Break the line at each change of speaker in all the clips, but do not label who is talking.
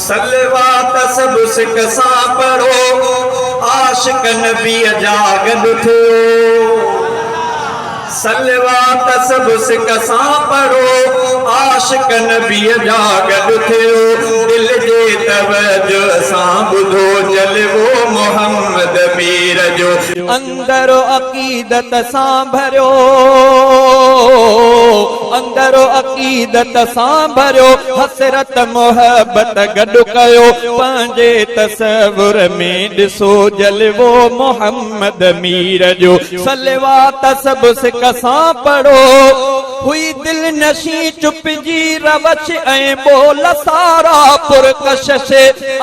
صلوات سڀ سڪ سان پڙهو، عاشق نبيء جا گڏ ٿيو. صلوات سڀ سڪ سان پڙهو، عاشق نبيء جا گڏ ٿيو. دل جي توجه سان ٻڌو جلوو محمد مير جو.
اندر عقيدت سان ڀريو، اندر عقيدت سان ڀريو، حسرت محبت گڏ ڪيو، پنهنجي تصور ۾ ڏسو جلوو محمد مير جو، صلوات سڀ سڪ سان پڙهو. هئي دل نشين چپ جي روش ۽ ٻول سارا پرڪشش،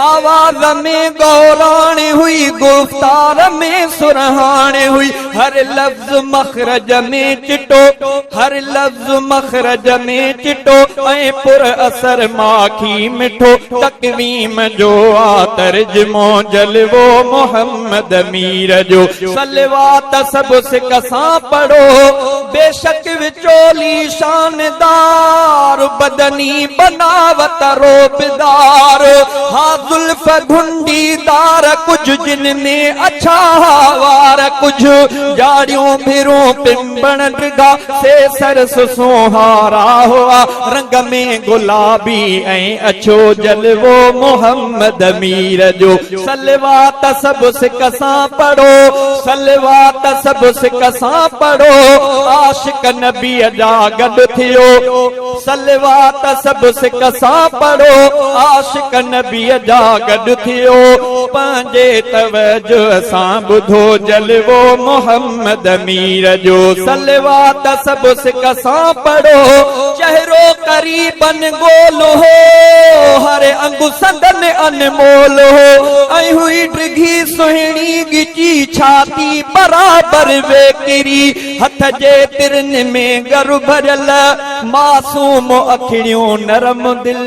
آواز ۾ گوراڻ هئي گفتار ۾ سرهاڻ هئي، هر لفظ مخرج ۾ چٽو، هر لفظ مخرج ۾ چٽو ۽ پر اثر ماکي مٺو، تقويم جو آ ترجمو جلوو محمد مير جو، صلوات سڀ سڪ سان پڙهو. بيشڪ وچولي شاندار، بدني بناوت رعبدار، ها زلف گهنڊيدار، ڪجهه جن ۾ اڇا ها وار، ڪجهه جاڙيون ڀرون پنبڻ ڊگها، سي سرس سونهارا هئا، رنگ ۾ گلابي ۽ اڇو جلوو محمد مير جو. صلوات سڀ سڪ سان پڙهو، صلوات سڀ سڪ سان پڙهو، عاشق نبيء جا گڏ ٿيو. صلوات سڀ سڪ سان پڙهو، عاشق نبيء جا گڏ ٿيو. پنهنجي توجه سان ٻڌو جلوو محمد مير جو، صلوات سڀ سڪ سان پڙهو. چهرو قريبن گول هو، هر انگ سندن انمول هو ۽ هئي ڊگهي سهڻي ڳچي ڇاتي برابر ويڪري، هٿ جي ترن ۾ ڳر ڀريل، معصوم اکڙيون نرم دل.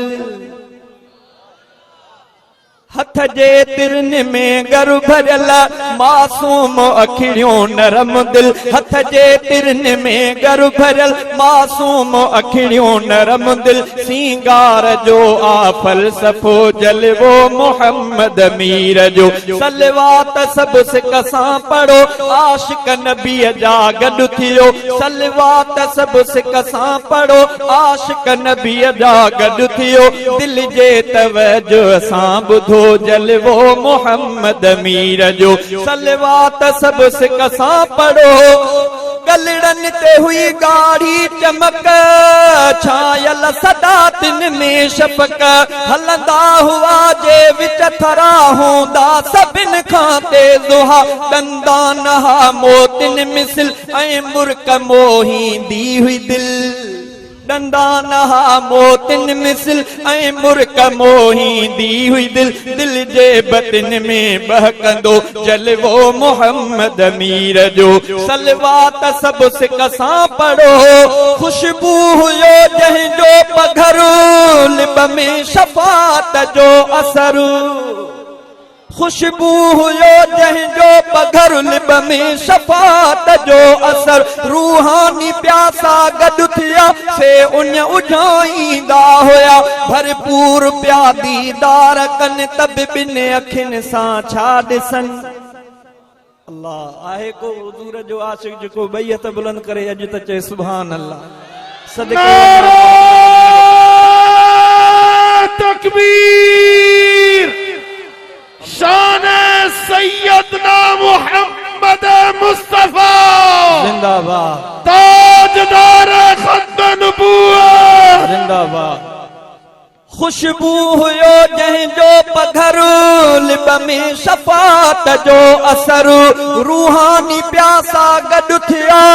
هٿ جي ترن ۾ ڳر ڀريل، معصوم اکڙيون نرم دل. هٿ جي ترن ۾ ڳر ڀريل، معصوم اکڙيون نرم دل. سينگار جو آ فلسفو جلوو محمد مير جو. صلوات سڀ سڪ سان پڙهو، عاشق نبيء جا گڏ ٿيو. صلوات سڀ سڪ سان پڙهو، عاشق نبيء جا گڏ ٿيو. دل جي توجه سان ٻڌو جلوو محمد مير جو. صلوات سڀ سڪ سان پڙهو. ڳلڙن تي هئي ڳاڙهي چمڪ، ڇانيل سدا تن ۾ شفق. هلندا هئا جي وچ ٿرا، هوندا سڀن کان تيز هئا. ڏندان ها موتين مثل، ۽ مرڪ موهيندي هئي دل. ڏندان ها موتين مثل ۽ مرڪ موهيندي هئي دل. دل جي بتين ۾ ٻهڪندو جلوو محمد مير جو. صلوات سڀ سڪ سان پڙهو. خوشبو هيو جنهن جو پگهر، لب ۾ شفاعت جو اثر. خوشبو هيو جنهن جو پگهر لب ۾ شفاعت جو اثر روحاني پياسا گڏ ٿيا سي اڃ اجهائيندا هيا ڀرپور پيا ديدار ڪن ته به ٻن اکين سان ڇا ڏسن. الله آهي ڪو حضور جو عاشق جيڪو ٻئي هٿ بلند ڪري اڄ ته چئي سبحان الله صدقي
نعرہ تڪبير شان سيدنا محمد مصطفي
زنده باد
تاجدار ختم نبوت
زنده باد. خوشبو هيو جنهن جو پگهر، لب ۾ شفاعت جو اثر، روحاني پياسا گڏ ٿيا،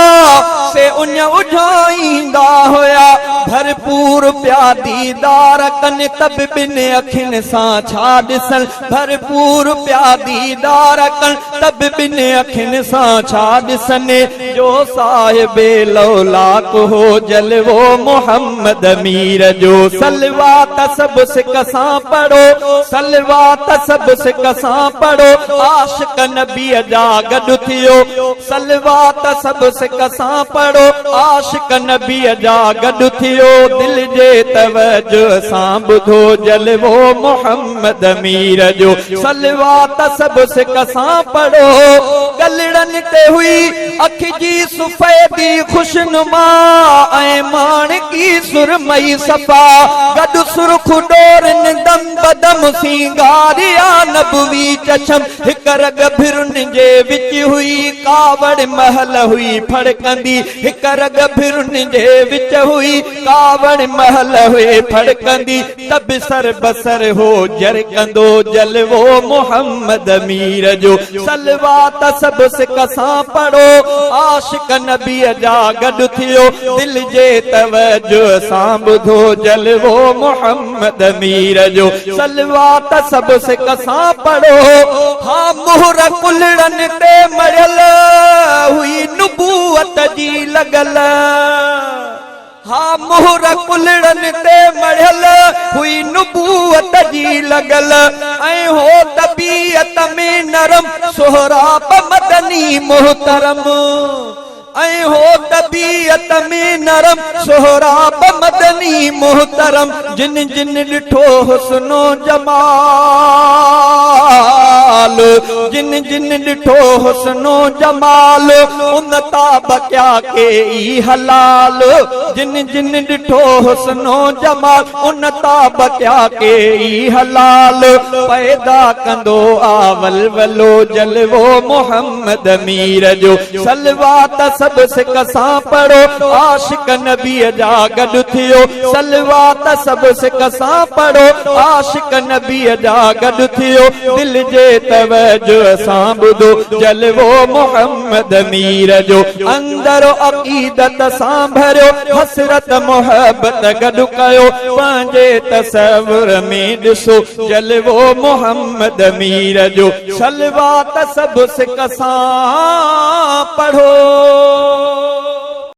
سي اڃ اجهائيندا هيا، ڀرپور پيا ديدار ڪن ته به ٻن اکين سان ڇا ڏسن، ڀرپور پيا ديدار ڪن ته به ٻن اکين سان ڇا ڏسن، جو صاحب لولاڪ هو جلوو محمد مير جو. صلوات سڀ سڪ سان پڙهو، صلوات سڀ سڪ سان پڙهو، عاشق نبيء جا گڏ ٿيو. صلوات سڀ سڪ سان پڙهو، عاشق نبيء جا گڏ ٿيو. دل جي توجه سان ٻڌو جلوو محمد مير جو صلوات سڀ سڪ سان پڙهو ڳلڙن تي هئي اک جي سفيدي خوشنما ۽ ماڻڪي سرمئي صفا گڏ سرخ ڏورن دم بدم سينگاريا نبوي چشم هڪ رڳ ڀرن جي وچ هئي ڪاوڙ مهل هئي ڦڙڪندي هڪ رڳ ڀرن جي وچ هئي ڪاوڙ مهل هئي ڦڙڪندي ته به سر بسر هو جرڪندو جلوو محمد مير جو صلوات سڀ سڪ سان پڙهو عاشق نبيء جا گڏ ٿيو دل جي توجه سان ٻڌو جلوو محمد مير جو صلوات سڀ سڪ سان پڙهو ها مهر ڪلهڙن تي مڙيل هئي نبوت جي لڳل. ها مهر ڪلهڙن تي مڙهيل هئي نبوت جي لڳل ۽ هو طبيعت ۾ نرم سهراب مدني محترم ۽ هو طبيعت ۾ نرم سهراب مدني محترم جن جن ڏٺو حسن و جمال جن جن ڏٺو حسن و جمال ان تاب ڪيا ڪيئي حلال جن جن ڏٺو حسن و جمال ان تاب ڪيا ڪيئي حلال پيدا ڪندو آ ولولو جلوو محمد مير جو صلوات سڀ سڪ سان پڙهو عاشق نبيء جا گڏ ٿيو صلوات سڀ سڪ سان پڙهو عاشق نبيء جا گڏ ٿيو دل جي توجه سان ٻڌو جلوو محمد مير جو اندر عقيدت سان ڀريو حسرت محبت گڏ ڪيو پنهنجي تصور ۾ ڏسو جلوو محمد مير جو صلوات سڀ سڪ سان پڙهو.